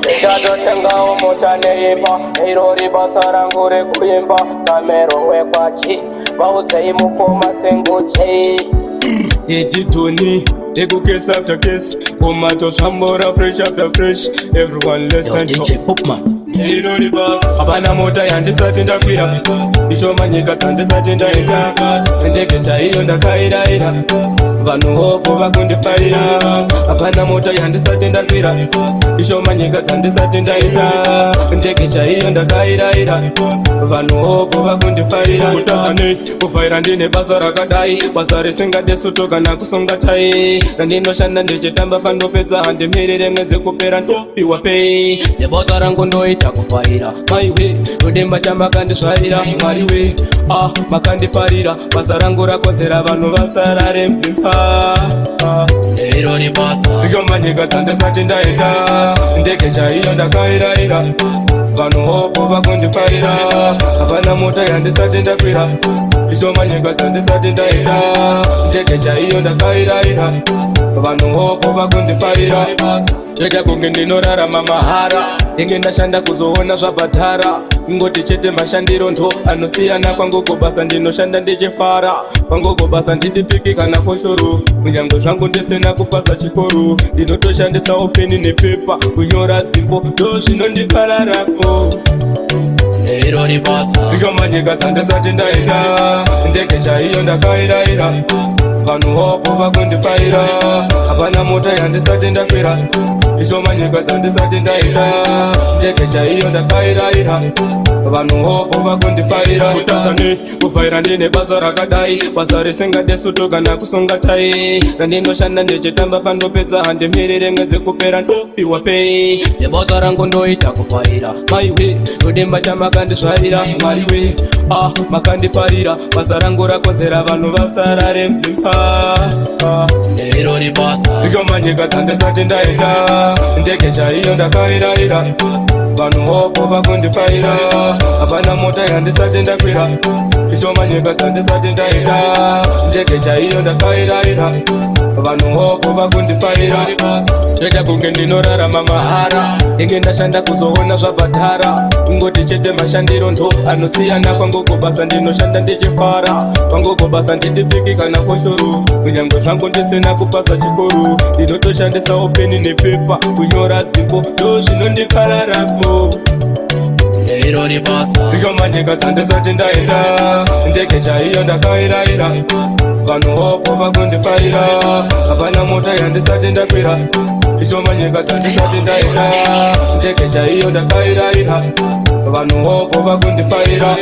Ndichatotengawo mota neimba, irori basa rangu rekuimba. Samero wekwachi, vaudzei mukoma senguchi. Daddy Tony, they go case after case. Tomato shambora fresh after fresh. Everyone Yo, listen to. DJ Bookman. Irori basa. Hapana mota yandisati ndakwira, ishoma nyika dzandisati ndaenda, ndege chaiyo ndakairaira, vanhu hopo vakundifarira. Hapana mota yandisati ndakwira, ishoma nyika dzandisati ndaenda, ndege chaiyo ndakairaira, vanhu hopo vakundifarira. Kutadza nei kuvhaira ndine basa rakadai, basa risingade sutu kana kusunga tai, randinoshanda ndichitamba pandopedza, handimirire mwedzi kupera, ndopiwa pay. Nebasa rangu ndoita kuvhaira, maiwe, ndodemba chamakandizvarira. Mwari we, ah, makandiparira basa rangu rakodzera vanhu vasarare mudzimba. Ah. Irori basa. Ishoma nyika dzandisati ndaenda, ndege chaiyo ndakairaira, vanhu hopo vakundifarira. Hapana mota yandisati ndakwira, ishoma nyika dzandisati ndaenda, ndege chaiyo ndakairaira, vanhu hopo vakundifarira. Chete kunge ndinorarama mahara, ndinge ndashanda kuzoona zvabhadhara. Ngoti chete mashandiro ndo anosiyana. Kwangu kubasa ndinoshanda ndichifara, kwangu kubasa ndidipiki kana foshoro. Kunyange zvangu ndisina kupasa chikoro, ndinotoshandisawo peni nepepa kunyora dzimbo, ndo zvinondipararako. Irori basa. Ishoma nyika dzandisati ndaenda, ndege chaiyo ndakairaira, vanhu hopo vakundifarira. Hapana mota yandisati ndakwira, ishoma nyika dzandisati ndaenda, ndege chaiyo ndakairaira, vanhu hopo vakundifarira. Kutadza nei kuvhaira ndine basa rakadai, basa risingade sutu kana kusunga tai, randinoshanda ndichitamba pandopedza, handimirire mwedzi kupera, ndopiwa pay. Nebasa rangu ndoita kuvhaira. Maiwe, ndodemba chamakandizvarira. Mwari we, ah, makandiparira basa rangu rakodzera vanhu vasarare mudzimba. Ah. Irori basa. Ishoma nyika dzandisati ndaenda, ndege chaiyo ndakairaira, vanhu hopo vakundifarira. Hapana mota yandisati ndakwira, ishoma nyika dzandisati ndaenda, ndege chaiyo ndakairaira, vanhu hopo vakundifarira. Chete kunge ndinorarama mahara, ndinge ndashanda kuzoona zvabhadhara. Ngoti chete mashandiro ndo anosiyana. Kwangu kubasa ndinoshanda ndichifara, kwangu kubasa ndidipiki kana foshoro. Kunyange zvangu ndisina kupasa chikoro, ndinotoshandisawo peni nepepa kunyora dzimbo, ndo zvinondipararako. Irori basa. Ishoma nyika dzandisati ndaenda, ndege chaiyo ndakairaira, vanhu hopo vakundifarira. Hapana mota yandisati ndakwira, ishoma nyika dzandisati ndaenda, ndege chaiyo ndakairaira, vanhu hopo vakundifarira.